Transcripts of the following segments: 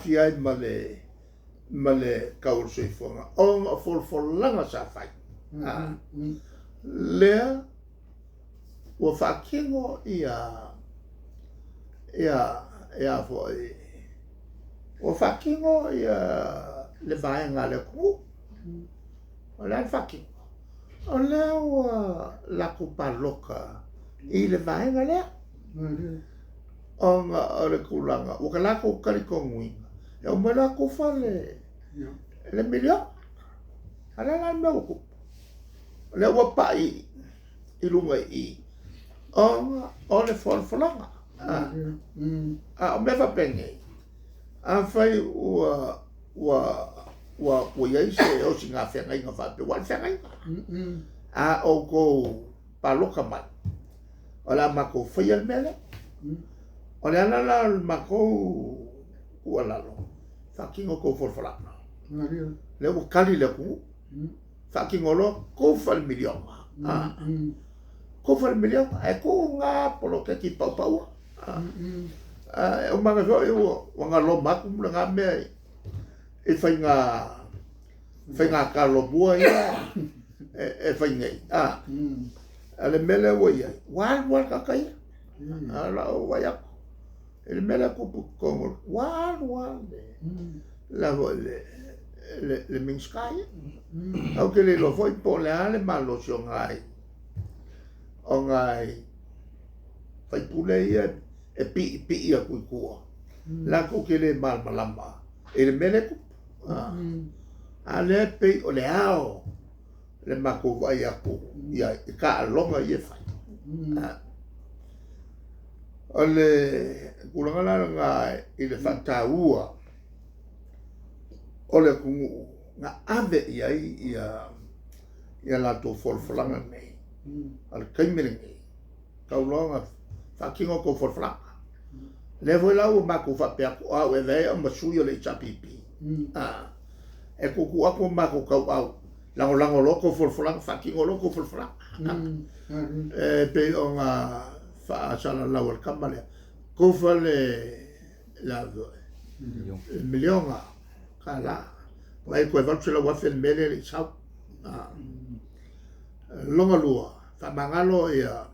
aafia ai ma le ma le tau o le soifuaga ona o folafolaga sa fai. Lea ua faatino ia ia ia foi ua faatino ia le vaega a le atunuu. O le a le faatino? O lea ua latou palota i le vaega lea ona o le tulaga ua latou talitonuina e oo mai loa tufa le miliona. A o le a la le mea ua tupu? O lea ua pai i luga i i ona o le folafolaga. A o mea faapenei, afai ua ua ua ua i ai se osiga feagaiga faapea, ua o le feagaiga. A outou palota mai, o le a matou faia le mea lea. O le ala la o le matou tuualalo, faatino tou folafolaga. Lea ua tali le atunuu, faatino loa, tufa le miliona. Tufa le miliona, ae tuu na poloketi paupaua. E uma ane foi ua galoma atu lena mea i faiga faiga talomua ia e fai nei. A le mea lea ua i ai, ua alu lava le tagata ia. A o lau vaai atu i le mea lea e tupu i totonu, ua alu lava le foi le Minisita ia. Ou te le iloa foi po o le a le malosi o nai faipule ia e piipii atu i tua, latou te le malamalama i le mea lea e tupu. A lea e pei o le ao le matou vaai atu i ai i taaloga ia e fai. O le tulaga la lena i le faataua o le atunuu na ave i ai ia latou folafolaga nei. O le taimi lenei, tau loa ona faatino tou folafolaga. Lea foi la ua matou faapea atu, o au e avea ai au ma sui o le HRPP, e tuutuu atu o matou tauau, lagolago loa tou folafolaga, faatino loa tou folafolaga. E pei ona faasalalau e le tama lea, tufa le miliona tala, vaai toe $800,000 le mea lea e le i sau. Lona lua, faamagalo ia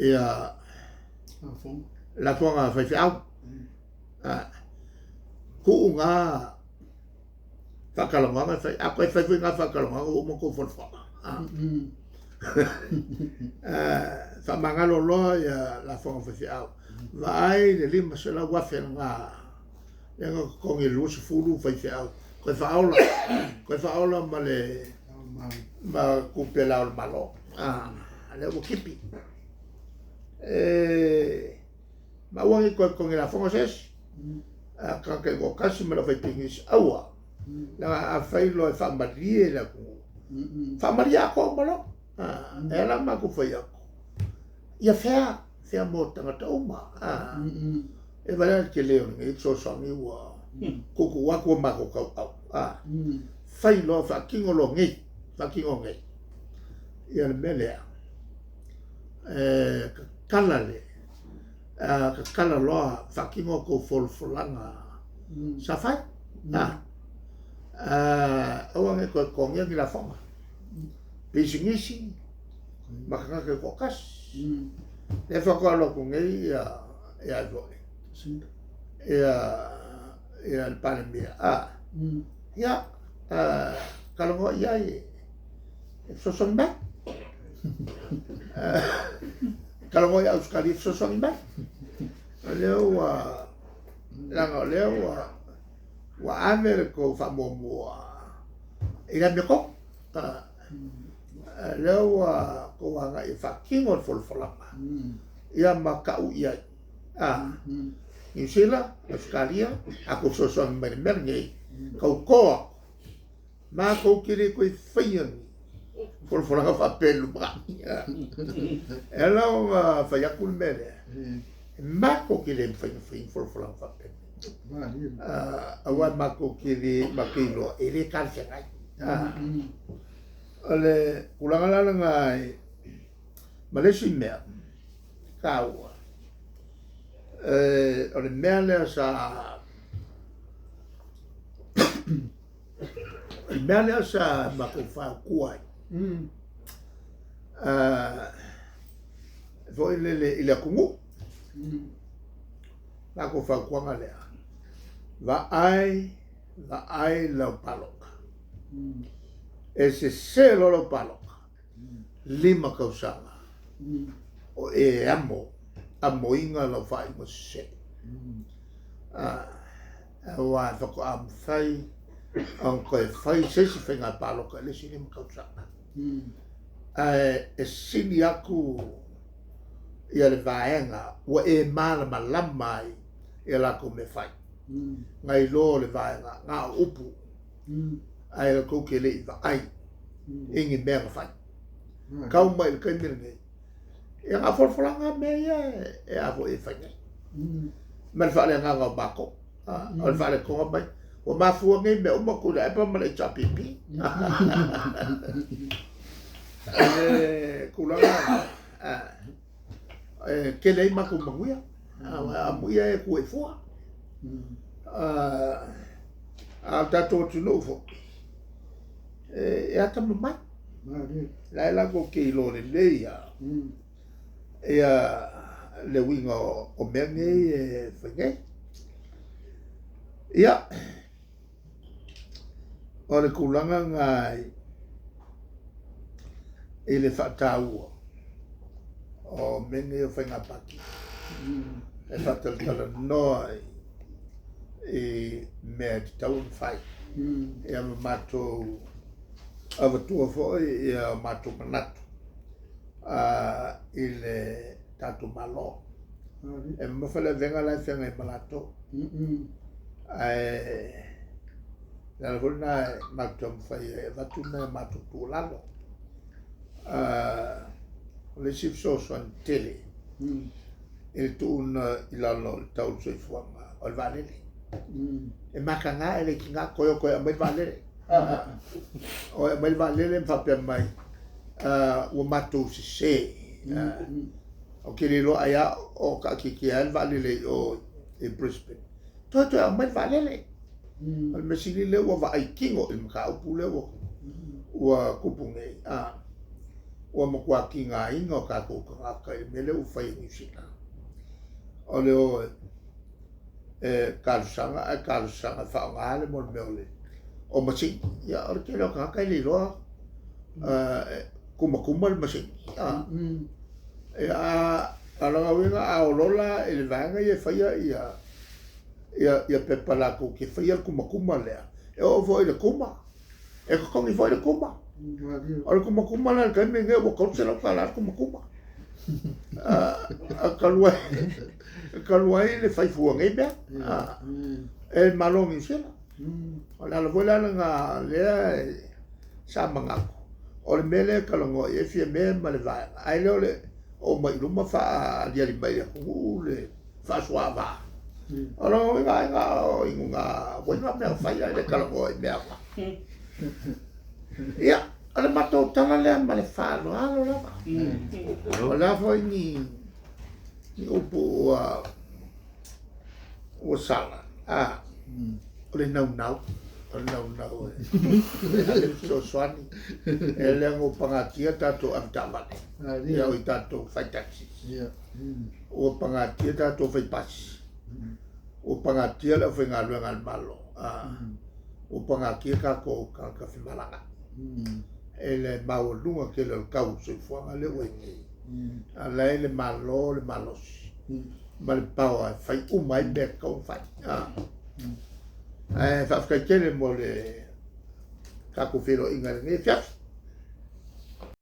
ia lafoga a faifeau. Tuu na faatalanoaga e fai, a toe fai foi na faatalanoaga ua uma tou folafolaga. Faamagalo loa ia lafoga a faifeau, vaai le $500,000 lena lea na totogi e le 20 faifeau, toe faaola, toe faaola ma le ma tupe a Le Ao o le Malo. Lea ua tipi. E ma aua ne i toe totogi lafoga se isi. A tagata taitoatasi ma le aufaipisinisi, aua. Leaga afai loa e faamalie le atunuu, faamalie atoa uma loa. E ala ona matou fai atu, ia fair, fair mo tagata uma. E vaai la i le tele o lenei fesoasoani ua tuutuu atu o matou tauau. Fai loa, faatino loa nei, faatino nei ia le mea lea. E tatala le, tatala loa, faatino tou folafolaga sa fai. Aua ne i toe totogia ni lafoga. Pisinisi ma tagata taitoatasi. Lea faatoa alu atu nei ia ia foi ia ia le Palemia. Ia, talanoa i ai e fesoasoani mai. Talanoa i Ausetalia e fesoasoani mai. O lea ua, leaga o lea ua ua ave le tou faamuamua i le amiotonu. Lea ua tou agai e faatino le folafolaga ia ma tau i ai. Niu Sila, Ausetalia, a tou fesoasoani mai i le mea lenei, tauto atu, matou te le toe faia ni folafolaga faapea i le lumanai. E ala ona fai atu le mea lea, matou te le mafai ona fai ni folafolaga faapea. Aua matou te le, matou te iloa e le talafeagai. O le tulaga la lena ma le isi mea taua, o le mea lea sa O le mea lea sa matou fautua ai, foi lele i le atunuu, matou fautuaga lea, vaai, vaai lau palota. E sese loa lau palota, 5 tausaga o e amo, amoina lau faaiuga sese. Aua e faatoa mafai ona toe fai se isi faiga palota i le isi 5 tausaga. Ae e sili atu ia le vaega ua e malamalama ai ia latou mea fai, nai lo le vaega na o upu, ae latou te le i vaai i ni mea na fai. Tau mai i le taimi lenei, ia na o folafolaga lava mea ia e a foi e fai nei. Ma le faaleagaga o matou, o le faaletoga mai, ua mafua nei mea uma Tuilaepa ma le HRPP. O le tulaga e tele ai matou manuia, amuia e tu e fua. A o le tatou atunuu foi, e atamamai. La e latou te iloa lelei lava ia le uiga o mea nei e fai nei. Ia, o le tulaga lena i le faataua o mea nei o faiga pati e faatalatalanoa i mea e tatau ona fai, ia ma matou avatua foi ia matou manatu i le tatou Malo. E mamafa le avega la e feagai ma latou, ae o le ala foi lena e matou taumafai ai e avatu nai a matou tuualalo. O le isi fesoasoani tele i le tuuina i lalo o le tau o le soifuaga, o le vaalele. E mataga e le tiga toe o toe aumai le vaalele. O e aumai le vaalele ma faapea mai, ua matou sese. Ou te le iloa ai lava o taatitia ai le vaalele i o i Brisbane. Toe toe aumai le vaalele. O le mea sili lea ua vaai tino i le mataupu lea ua tupu nei. Ua matua tigaina o tatou tagata i le mea lea ua fai e Niu Sila. O le o e talosaga ae talosaga e faaaoga le mea o le o masini. Ia, o le tele o tagata e le iloa kumakuma le masini. Ia, a o lona uiga a o loa la i le vaega ia e faia ia pepa latou te faia le kumakuma lea, e oo foi i le kuma, e totogi foi le kuma. O le kumakuma la i le taimi lenei ua $300 le kumakuma. Talu ai le fai fua nei mea e le Malo o Niu Sila. O le ala foi la lena lea sa manatu, o le mea lea e talanoa i ai Fiame ma le vaega, ae le o le oo mai i luma faaaliali mai i le atunuu le faasuaava. O lona uiga ai na o inuga uiga mea o fai ae le talanoa i mea aoga. Ia, o le matou tala lea ma le faaaloalo lava. O le a foi ni upu ua sala, o le naunau, o le naunau e ave le fesoasoani, e leaga ua pagatia tatou avetaavale, ia o i tatou fai taxis, ua pagatia tatou fai pasi, ua pagatia le aufaigaluega a le Malo, ua pagatia tatou tagata femalagaai e le maualuga tele o le tau o le soifuaga lea ua i ai nei. A la e i le Malo le malosi ma le power e fai uma ai mea e tatau ona fai. Ae faafetai tele mo le tatou feiloaiga i lenei afiafi.